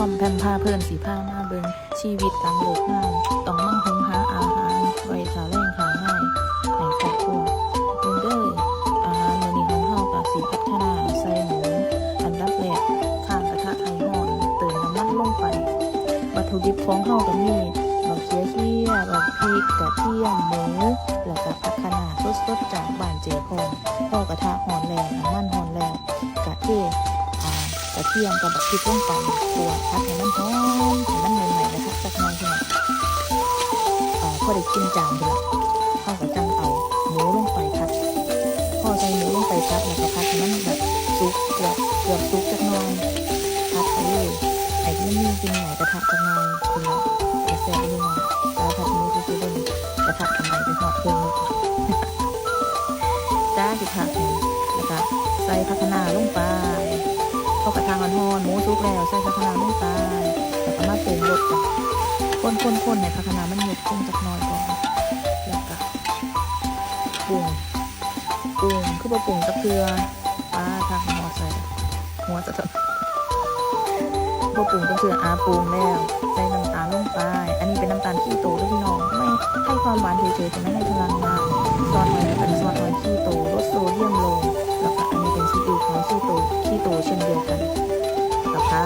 ອມແພມພາເພີ່ນຊິພາມາເບິ່ງຊີວິດຫຼັງເລີກງານ ຕ້ອງມາຫຸງຫາອາຫານໄວ້ຖ້າແລງຖ້າງາຍໃຫ້ຄອບຄົວ. ເບິ່ງເດີ ອາຫານມື້ນີ້ຂອງເຮົາກໍຊິພັດທະນາໃສ່ໝູ. ອັນດັບແລກ ຄ້າງກະທະໃຫ້ຮ້ອນ ເຕີມນ້ຳມັນລົງໄປ. ວັດຖຸດິບຂອງເຮົາກໍມີ ບັກເຂືອເທຍ ບັກພິກ ກະທຽມ ໝູ ແລ້ວກໍຜັກຄະນ້າສົດໆຈາກບ້ານເຈ້ພອນ. ພໍກະທະຮ້ອນແລ້ວ ນ້ຳມັນຮ້ອນແລ້ວ ກະເທ ອ່າ ກະທຽມກັບບັກພິກລົງໄປ ຂົ້ວຜັດໃຫ້ມັນຫອມ ໃຫ້ມັນໄໝ້ໆກະທະຈັກໜ່ອຍ ພີ່ນ້ອງ. ເອີ ພໍໄດ້ກິ່ນຈາງພຸ້ນລະ ເຮົາກໍຈັ່ງເອົາໝູລົງໄປຜັດ. ພໍໃສ່ໝູລົງໄປຜັດ ແລ້ວກໍຜັດໃຫ້ມັນແບບສຸກ ເກືອບ ເກືອບສຸກຈັກໜ່ອຍ ຜັດໄປເລື້ອຍ ໃຫ້ມັນມີກິ່ນໄໝ້ກະທະຈັກໜ່ອຍ ພຸ້ນລະ ແຊບໆເລີຍເນາະ. ແຕ່ວ່າຜັດໝູຊື່ໆເດ້ນີ້ ກະທະກໍໄໝ້ໄປຮອດເຄິ່ງແລ້ວ ຈ້າ ຊິຜັດໃຫ້ ແລ້ວກະໃສ່ຜັກຄະນ້າລົງໄປ. ພໍກະທະຮ້ອນໆ ໝູສຸກແລ້ວ ໃສ່ຜັກຄະນ້າລົງໄປ ແລ້ວກະມາປຸງລົດກັນ ຄົນໆໆໃຫ້ຜັກຄະນ້າມັນຫຍຸບລົງຈັກໜ່ອຍກ່ອນ ແລ້ວກະປຸງ ປຸງ ຄືບໍ່ປຸງຈັກເທື່ອ. ປາດ ທາງຫົວໃສ່ ຫົວສະເທາະ ບໍ່ປຸງຈັກເທື່ອ. ອາ ປຸງແລ້ວ ໃສ່ນ້ຳຕານລົງໄປ. ອັນນີ້ເປັນນ້ຳຕານຄີໂຕເດີພີ່ນ້ອງ ໃຫ້ ໃຫ້ຄວາມຫວານເສີຍໆ ແຕ່ມັນໃຫ້ພະລັງງານ. ຊອດຫອຍກໍເປັນຊອດຫອຍຄີໂຕ ລົດໂຊດຽມລົງ ແລ້ວກໍອັນນີ້ເປັນຊີອິ້ວຂອງຄີໂຕ ຄີໂຕເຊັ່ນດຽວກັນ. ແລ້ວກໍ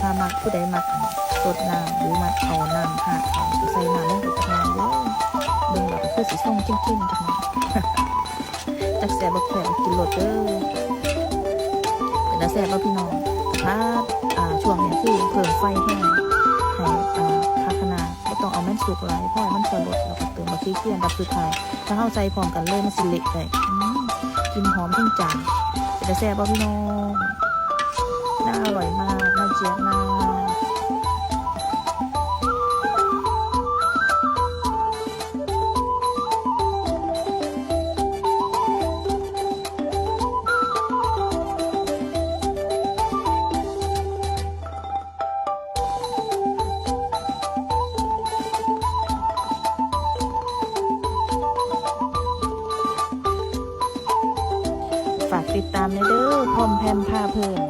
ຖ້າມັກ ຜູ້ໃດມັກ ອັນ ສົດນ້ຳ ຫຼືມັກເອົານ້ຳຮາດເອົາ ໃສ່ນ້ຳລົງໄປຈັກໜ່ອຍເດີ. ເບິ່ງແລ້ວກໍຄືຊິຊົງເຂັ້ມໆຈັກໜ່ອຍ ຈັກແຊບບໍ່ແຊບ ກິນໂລດເດີ. ເປັນຕາແຊບບໍ່ພີ່ນ້ອງ? ຖ້າ ອ່າ ຊ່ວງນີ້ຄືເພີ່ມໄຟແຮງ ໃຫ້ ອ່າ ຜັກຄະນ້າ ບໍ່ຕ້ອງເອົາມັນສຸກຫຼາຍ ພໍໃຫ້ມັນສະຫຼົດ ແລ້ວກໍເຕີມບັກຂີ້ເຄຍອັນດັບສຸດທ້າຍ. ຖ້າເຮົາໃສ່ພ້ອມກັນເລີຍ ມັນຊິເລະໄດ້. ອືມ ກິ່ນຫອມທັງຈານ. ເປັນຕາແຊບບໍ່ພີ່ນ້ອງ? ໜ້າອະລ່ອຍມາກ ໜ້າຈຽກມາກ. ຝາກຕິດຕາມແດ່ເດີ ພອມແພມພາເພີ່ນ.